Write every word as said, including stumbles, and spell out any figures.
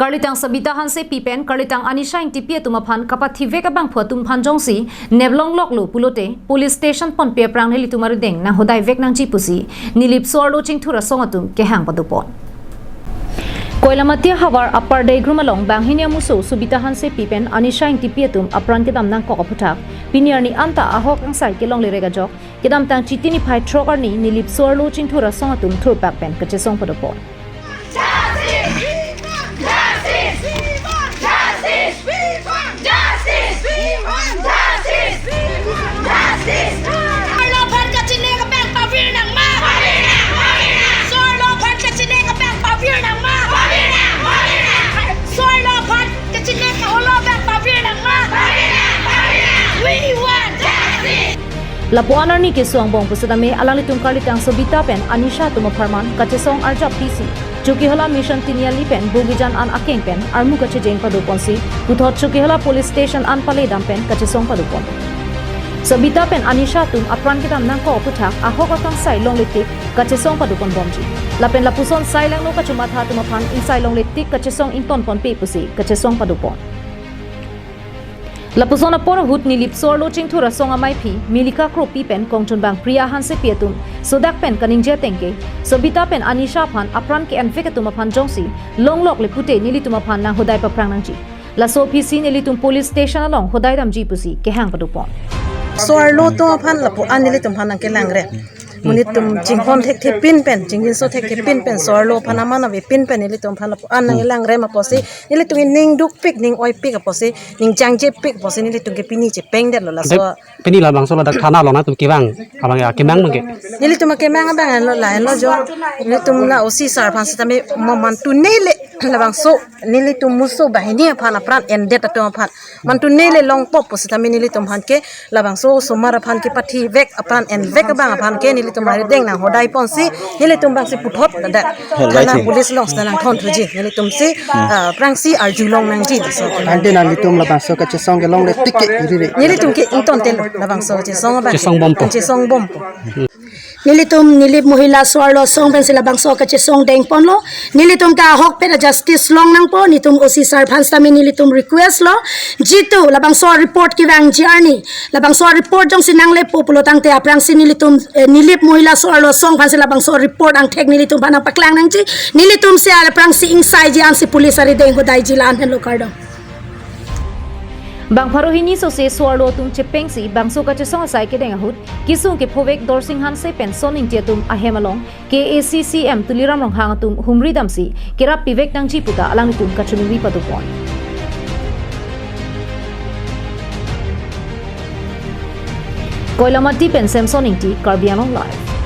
Karlitang Sabita Hansepi pen Karlitang Anisha Ingtipi atum aphan kapathivek abangphu atum aphan jongsi neplongloklo pulote police station ponpe aphrang nelitum arideng nanghodaivek nangji pusi Nilip So-arlo Chingthur asong atum kehang padopon. Koilamati havar Upper Deigrum along banghini amuso Sabita Hansepi pen Anisha Ingtipi atum apran kedam nangkok aphuthak pini arni anta ahok angsai kelongle rek ajok kedamtang Chiti niphai throk arni Nilip So-arlo Chingthur asong atum thurpak pen kachesong padopon. We want justice! Lapu-an arni keso angbong pusitame alanglitum Karlitang Sabita pen Anisha atum apharman kachesong arjap pisi Chokihola Mission Tiniali pen Bogijan an akeng pen armu kachejeng padoponsi puthot Chokihola Police Station an pale dam pen kachesong padopon. Sabita pen Anisha atum apran kedam nangkok aphuthak ahok akangsai longle tik kachesong padopon bomji. Lapen lapuson sai langno kachomatha atum aphan ingsai longle tik kachesong ingtonponpe pusi kachesong padopon. Lapuson apor ahut Nilip So-arlo Chingthur asong amaiphi Milika Kropi pen kongchunbang Priya Hansepi atum sodak pen kaningje ateng ke Sabita pen Anisha aphan apran ke-envek atum aphan jongsi longlokle pute nelitum aphan nanghodai paphrang nangji. Laso aphisi nelitum police station along hodai damji pusi kehang padopon. So-arlo atum aphan lapu-an nelitum aphan nangkelangre. Monit atum chinghon thekthe pin pen, chingjinso thekthe pin pen, so-arlo aphan aman avepin pen nelitum aphan lapu-an nangkelangrem apotsi nelitum ning dukpik, ning oipik apotsi, ning jangjepik apotsi nelitum ke pini chepengdetlo laso. Pini labangso ladak thana along nangtum kevang abang ya, kemang abang ke? Nelitum akemang abang henlo, lahenlo jo. Nelitum la O C sir aphan sitame mo mantu nele labangso nelitum muso banghini aphan apran endet atum aphan mantu nele longpo pusitame nelitum aphan ke labangso osomar aphan kepathivek apran envek abang aphan ke nelitum arideng nanghodai ponsi nelitum abangsi puthot ladak Hel thana baithe. Police along sita nangthonthuji nelitumsi, ah, aphrangsi arjulong nangji laso. Ante nanglitum labangso kachesong kelongle tik ke iri re. Nelitum ke ingtontelo labangso kachesong abang. Chesong bompo. Chesong bompo. Nelitum Nilip Mohila So-arlo Asong pensi labangso kachesong dengponlo. Nelitum ke ahokpet a-justice long nangpo, nelitum O C sir aphan sitame nelitum request lo. Jitu labangso report kevangji arni, labangso report jongsi nanglepo pulotangte aphrangsi nelitum, eh, Nilip Mohila So-arlo Asong aphansi labangso report angthek nelitum aphan nangpaklang nangji. Nelitumsi aphrangsi ingsaiji ansi police arideng hodaiji, la-an henlo, kardom. Bang pharo hini sose so-arlo atum chepengsi bangso kachesong asai kedeng ahut kesung kephovek Dorsing Hanse pen Son Ingti atum ahem along K A A C C M Tuliram Ronghang atum humri damsi kerap pivek nangji puta alanglitum kachoningri padopon. Koilamati pen Samson Ingti, Karbi Anglong Live.